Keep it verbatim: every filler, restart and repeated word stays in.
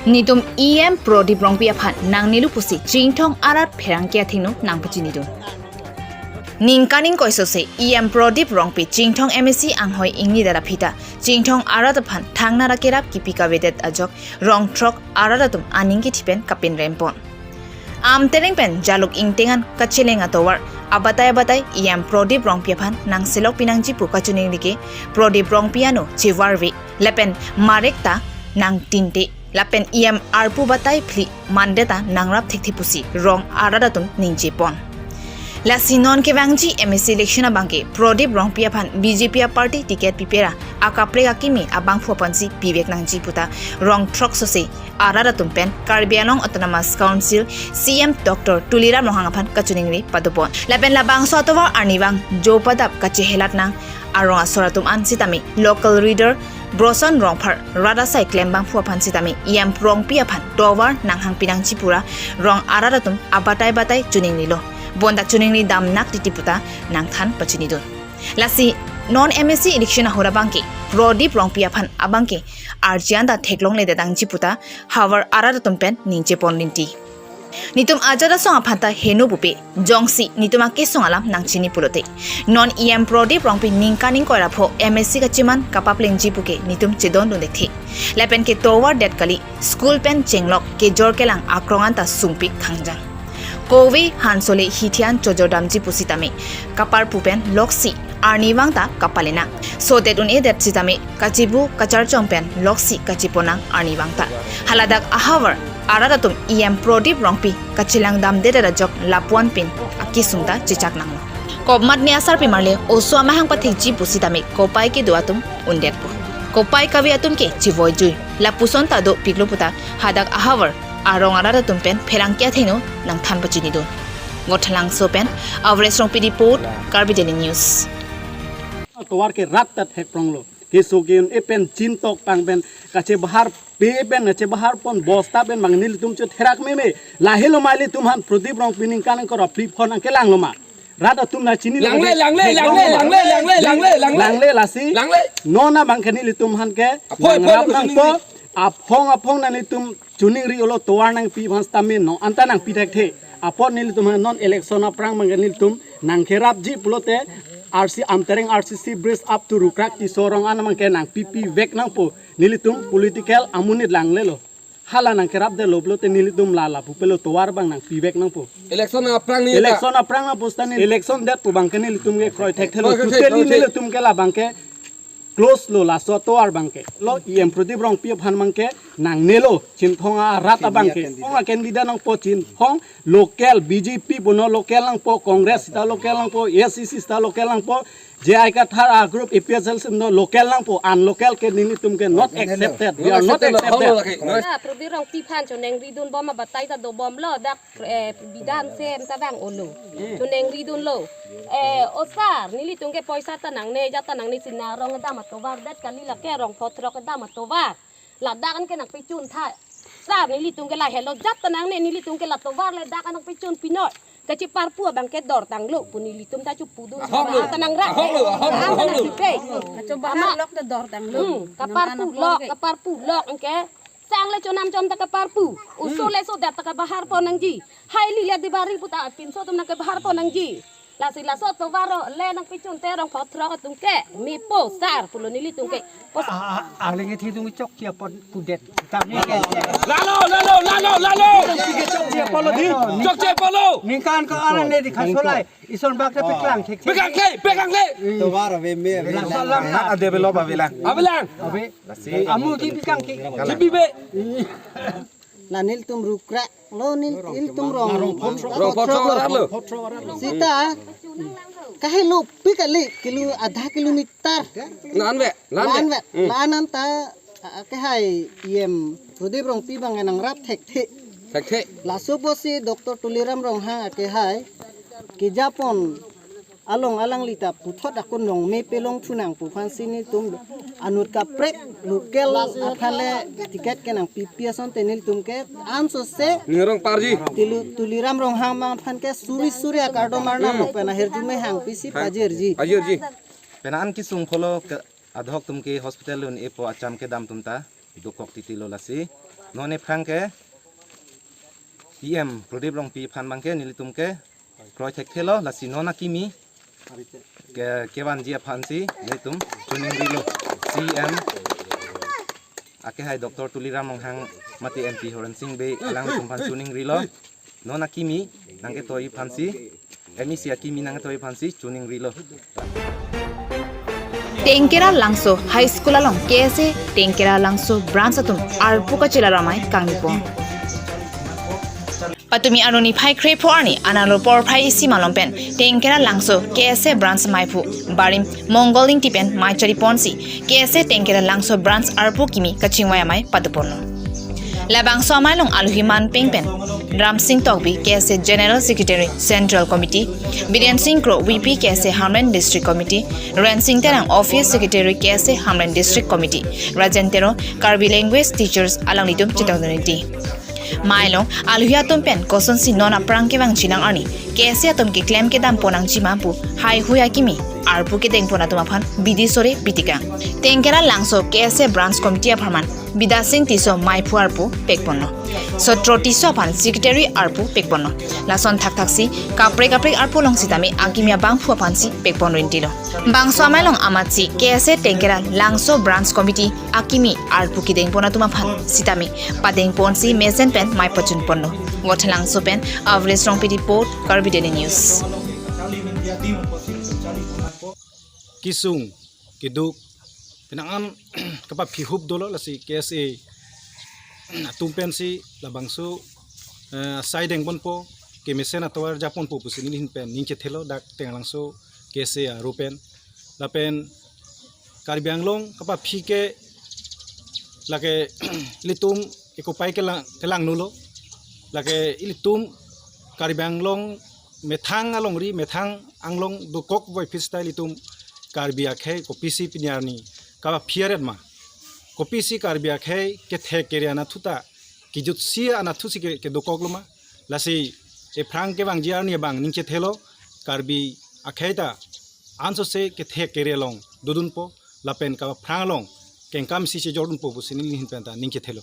Netum E M Prodip Rongpi aphan nangnelo pusi Chinthong arat pherangke athengno nangpachinidun. Ningkan ingkoi sose E M Prodip Rongpi Chinthong M A C anghoi ingnidet aphi ta Chinthong arat aphan thangnat akerap kipi kavedet ajok rong throk arat atum aning kethipen kapinrempon. Amtereng pen Jaluk Ingteng an kacheleng atovar abatai abatai E M Prodip Rongpi aphan nangselok pinangji pu kachiningri ke Prodip Rongpi ano chevarve lapen marek ta nangtinte lapen E M arpu batai phli mandet ta nangrap thekthe pusi rong arat atum ningjepon. Lasi non kevangji M A C election abangke Prodip Rongpi aphan B J P aparty ticket pipera akaprek akimi abangphu aphansi pivek nangji puta rong throk sose arat atum pen Karbi Anglong Autonomous Council C E M Doctor Tuliram Ronghang aphan kachiningri padopon. Lapen labangso atovar arnivang jo padap kachehelat nang arong asor atum an sitame local leader Broson Rongphar rat asai klembangphu aphan sitame E M Rongpi aphan tovar nanghang pinangji pura rong arat atum abatai batai chiningrilo. Bonta chiningri damnak titi puta nangthan pachinidun. Lasi non M A C election ahut abangke Prodip Rongpi aphan abangke arjan ta theklongledet nangji puta havar arat atum pen ningjepon linti. Netum ajat asong aphan ta heno pupe, jongsi netum akesung alam nangchini pulote non E M Prodip Rongpi ningkan ingkoi ra pho M A C kachiman kapaplengji puke netum chedondun thekthe. Lapen ke tovar det kali, school pen chenglok kejor kelang akrong an ta sungpik khangjang. Kove hanso le hithi an chojor damji pusitame kaparpu pen loksi arnivang ta kapalena. Sodet un-edet sitame kachibu kacharchong pen loksi kachiponang arnivang ta. Haladak ahavar arat atum E M Prodip Rongpi kachelang damdedet ajok lapuan pen akesung ta chechak nanglo. Kopmat ne asarpi marle oso amahang pathekji pusitame kopai kedo atum undetpo. Kopai kave atum ke chivoijui. Lapuson ta dopiklo puta hadak ahavar arong arat atum pen pherangke athengno nangthan pachinidun. Gothalangso pen Avres Rongpi report, Karbi Daily News. Tovar ke rat ta thekpronglo. Keso ke un-e pen chintok pang pen kachebahar pe pen kachebahar pon bosta pen bang nelitum cho therak meme. Lahelo ma ilitum aphan Prodip Rongpi ningkan ingkoi ra phli pho nangkelanglo ma. Rat atum nangchini Langle, langle, langle, langle, langle, langle, langle. Langle lasi. Langle. Non abangke nelitum aphan ke Aphoi, aphoi, nangrap aphoi, nangpo. Aphong aphong nelitum chiningri-olo tovar nangpi aphan sitame non anta nangpi thekthe. Apot nelitum non election aphrang abangke nelitum nangkerapji pulote R C Amtereng R C C bridge up to Rukrak Tisorong an abangke nangpipi vek nangpo. Nelitum political amonit langlelo. Hala nangkerapdetlo pulote nelitum la lapu pelo tovar abang nangpi vek nangpo. Election aphrang ni Election ta. Aphrang nangpo sitame election det pu abangke nelitum ke kroi thekthelo. Kroi thekthelo, totally kroi thek. Nelitum ke la abangke close lo laso tovar abangke. Lo E M Prodip Rongpi aphan abangke nangnelo Chinthong arat abangke. Chinthong a candidate nangpo Chinthong local B J P bono local nangpo, Congress ta local nangpo, A C C ta local nangpo, J I Kathar a group A P H L C no local nangpo, unlocal ke nelitum ke not accepted. We are not accepted. Na, Prodip Rongpi aphan choningridun bom abatai ta dobomlo, dak, eh, bidan sem ta vang-olo. Choningridunlo. Eh, o sir, nelitum ke poisa ta nangne, jat ta nangne, sina rong dam atovar det kali, lake rong pho throk dam atovar. Ladak an ke nangpichuntha. Sir, nelitum ke lahelo jat ta nangne, nelitum ke la tovar le dak an nangpichun pinoi. Kacheparpu abangke dortanglo pu nelitum ta chopudun. Ahoklo. Anta nangrap. Ahoklo, ahoklo, ahoklo. Anta nangpipe. Kachobaharlok ta dortanglo. Hmm, kaparpulok, kaparpulok anke. Sang le chonam chom ta kaparpu. Oso le sodet ta kabaharpon nangji. Hai lile Debari puta pinso atum nangkabaharpon nangji. Lasi laso tovar le nangpichunte rong pho throk atum ke mepo sir pulo nelitum ke. Pos- A, a, a, lenge thi tung chokche apot pudet. Tame ke. Lalo, lalo, lalo, lalo. Chokche apot lo di. Chokche apot lo. Ningkan ko aran ne di khasolai. Ison bak ta peklang thek thek. Peklang thek, peklang thek. Tovar ave me ave. Laso lang. A develop avelang. Avelang. Ave. Amu ki peklang ki. Kipi be. La nelitum Rukrak lo nel-, nelitum rong. Rong pho throk arat lo. Sita kahelo pi kali kilo adha kilometer. Lan ve, lan ve. Lan ve. Hmm. Lan anta, a, kehai E M Prodip Rongpi abang nangrap thekthe. Thekthe. Laso pusi Doctor Tuliram Ronghang akehai kejapon along alangli ta puthot akun long me pelong thunang pu aphansi nelitum anut kaprek local aphan le ticket ke nangpipi asonte nelitum ke ansose Ningrong parji. Tilu-, Tuliram Ronghang abang aphan ke suri suri akardom arnam pen ahirjume hangpisi pajirji. Pajirji. Penang an kesung pholo ke adhok atum ke hospital un-epo acham kedam atum ta dokok titi lo lasi. Non aphrang ke P M Prodip Rongpi aphan abangke nelitum ke kroi thekthelo, lasi non akimi ke, kevanji aphansi nelitum choningrilo. C M akehai Doctor Tuliram Ronghang mate M P Horen Sing Bey alangtum aphan choningrilo. Non akimi nangketoi aphansi, M E C akimi nangketoi aphansi choningrilo. Tengkera Langso High School along K S A Tengkera Langso branch atum arpu kachelar amei kangni pon. Patumi arni phai krepho arni analo porphai isi malom pen Tengkera Langso K S A branch maiphu barim Mongol Ingti pen mei chari ponsi K S A Tengkera Langso branch arpu kimi kachingvai amei pado ponlo. Labangso amei along aluhi manpeng pen Ramsing Tokbi, K S A General Secretary Central Committee, Biren Sing Kro, V P K S A Hamren District Committee, Rensing Terang, Office Secretary K S A Hamren District Committee, Rajen Tero, Karbi Language Teachers alanglitum chetongdun rinti. Mei along aluhi atum pen kosonsi non aphrang kevangji nang arni K S A atum keklem kedam pon nangji ma pu haihui akimi arpu kedeng pon atum aphan bidi sore bitikang. Tengkera Langso K S A Branch Committee apharman Bidya Sing Tisso maiphu arpu pekponlo. Sotro Tisso aphan Secretary arpu pekponlo. Lason thakthaksi kaprek kaprek arpu along sitame akimi abangphu aphansi pekpon rintilo. Bangso amei along amatsi K S A Tengkera Langso Branch Committee akimi arpu kedeng pon atum aphan sitame padeng ponsi mesen pen mei pachun ponlo. Vothatlangso pen Avrish Rongpi report, Karbi Daily News. Kisung, keduk, penang an kapaphi hup dolo, lasi K S A atum pensi labangso, eh, sai deng ponpo, kemesen atovar ja ponpo pusi nelihin pen ning chethelo, dak Tengkera Langso K S A aru pen. Lapen Karbi Anglong kapaphi ke lake ilitum ekopai kelang, kelang nulo. Lake ilitum Karbi Anglong methang alongri, methang anglong dokok voiphit style ilitum Karbi akhei kopisi pini arni kapaphi aret ma? Kopisi Karbi akhei kethek kere anatthu ta kijutsi anatthusi ke, kedokoklo ma? Lasi aphrang kevangji arni abang ning chethelo, Karbi akhei ta ansose kethek kere along dodunpo, lapen kapaphrang along kengkam si chejordunpo pusi nelihin pen ta ning chethelo.